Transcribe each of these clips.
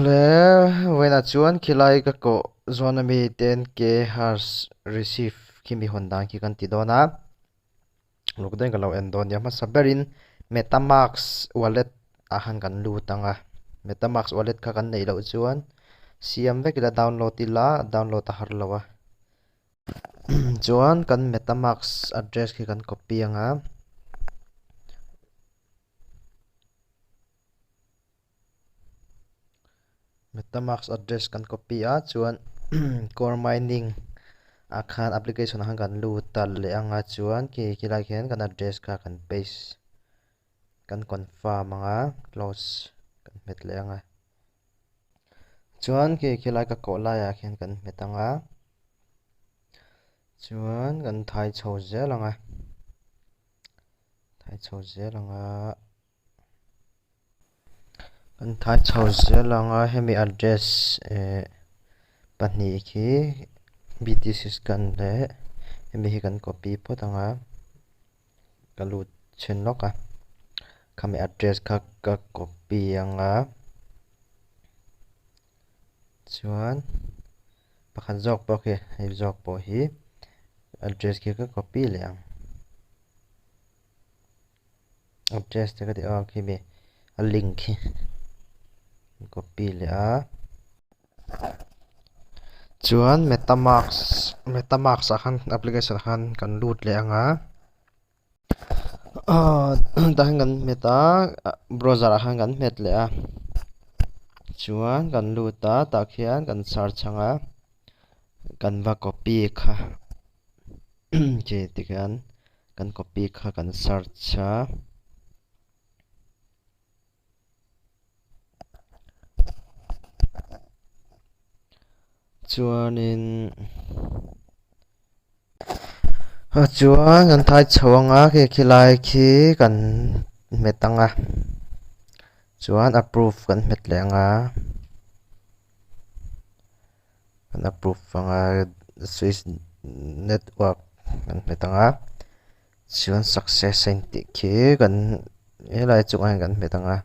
Le vawiinah chuan khilai ka kawh zawn ami 10K hash receive khi mi hawn dan khi kan ti dawn a luk dawn ka lo en dawn nia hmasa berin metamask wallet ah khan kan lut ang a metamask wallet kha kan neih loh chuan siam vek ila download ila download a har lo a chuan kan metamask address khi kan copy ang a. Metamask address kan copy a chuan core mining ah khan application ah khan kan lut ta leh ang a chuan khi khilai khian kan address kha kan paste kan confirm ang a close kan hmet leh ang a chuan khi khilai ka kawh laiah khian kan hmet ang a chuan kan thai chho zel ang a thai chho zel ang a. Kan thai chho zel ang a hemi address eh pahnih khi btc scan leh hemi hi kan copy phawt ang a ka lut chhin lawk a khami address kha ka copy ang a chuan pakhat zawk pawh khi hei zawk pawh hi address khi ka copy leh ang. Address te ka tih a khi mi a link hi copy leh a chuan metamask metamask ah khan application ah khan kan lut leh ang a ah tah hian kan hmet a browser ah khan kan hmet leh a chuan kan lut a tah khian kan search ang a kan va copy kha chi tikhian. Kan copy kha kan search a. Chuanin a chuan kan thai chho anga khi khilai khi kan hmet anga chuan approve kan hmet leh anga Kan approve anga switch network kan hmet ang a chuan success a intih khi kan helai chungah hian kan hmet ang a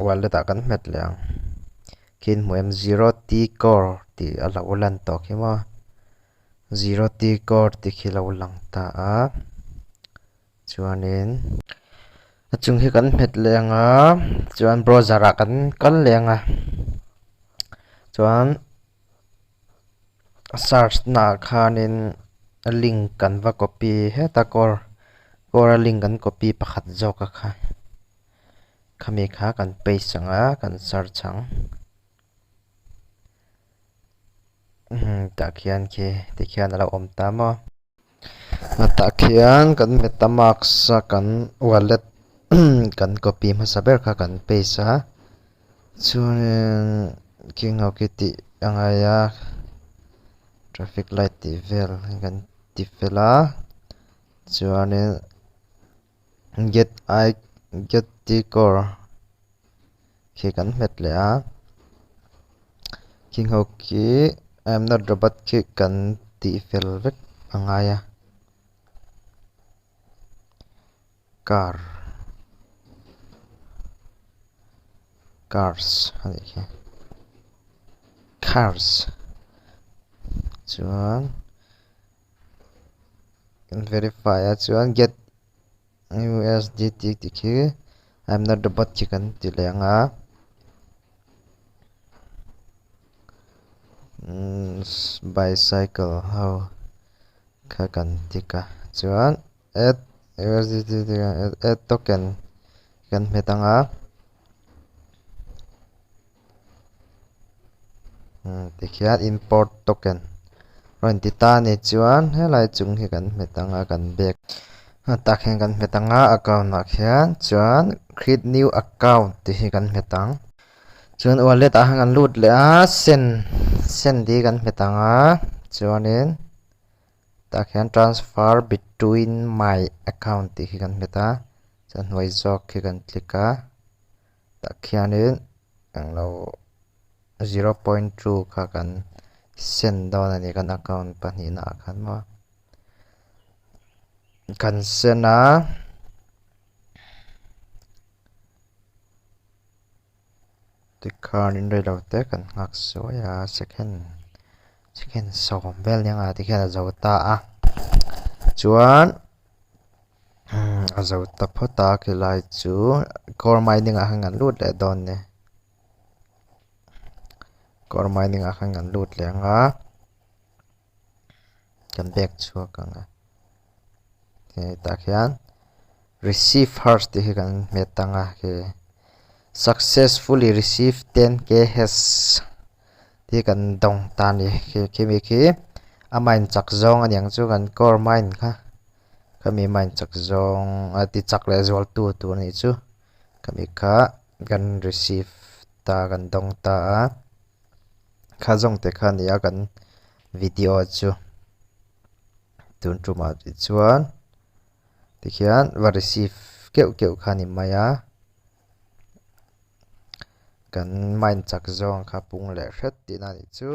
wallet ah kan hmet leh ang khi in hmuh em zero t core tih a lo lan tawh khi maw zero t core tih khi a lo lang ta a. Chuanin a chung hi kan hmet leh ang a chuan browser ah kan kal leh ang a chuan search naah khanin a link kan va copy heta core core a link kan copy pakhat zawk a kha khami kha kan paste ang a kan search ang tah khian khi tikhian a lo awm ta maw. Tah khian kan metamask a kan wallet kan copy hmasa ber kha kan paste a chuanin king ho khi tih a ngai a traffic light tih vel kan ti fel a chuanin get i get t-core khi kan hmet leh a khing ho khi I am not robot khi kan tih fel vek a ngai a car cars a nih khi cars chuan kan verify a chuan get USDT tih khi I am not robot khi kan ti leh ang a bicycle ho kha kan tick a chuan add USDT tih kha add token kan hmet ang a tikhian import token rawn ti ta a ni chuan helai chung hi kan hmet ang a kan bag tah khian kan hmet ang a account ah khian chuan create new account tih hi kan hmet ang chuan wallet ah khan kan lut leh a send send tih hi kan hmet ang a chuanin tah khian transfer between my account tih hi kan hmet a chuan hnuai zawk khi kan click a. Tah khianin englo 0.2 kha kan send dawn a ni kan account pahnihna ah khan maw kan send a. Tikhan in reilote kan nghak suai a second second sawm vel nia nga tikhian a zo ta a chuan a zo ta phawt a khilai chu core mining ah khan kan lut leh dawn ni core mining ah khan kan lut leh ang a kan bag chhuak ang a hetah khian receive hash tih hi kan hmet ang a khi successfully receive 10K hash tih hi kan dawng ta a ni. Khi khimi khi a mine chak zawng a niang chu kan core mine kha khami mine chak zawng a ti chak leh zual tu tur a nih chu khami kha kan receive ta kan dawng ta a kha zawng te kha a ni a kan video chu tun tumah tichuan tikhian va receive keuh keuh kha a ni mai a kan mine chak zawng kha pung leh hret tihna a nih chu.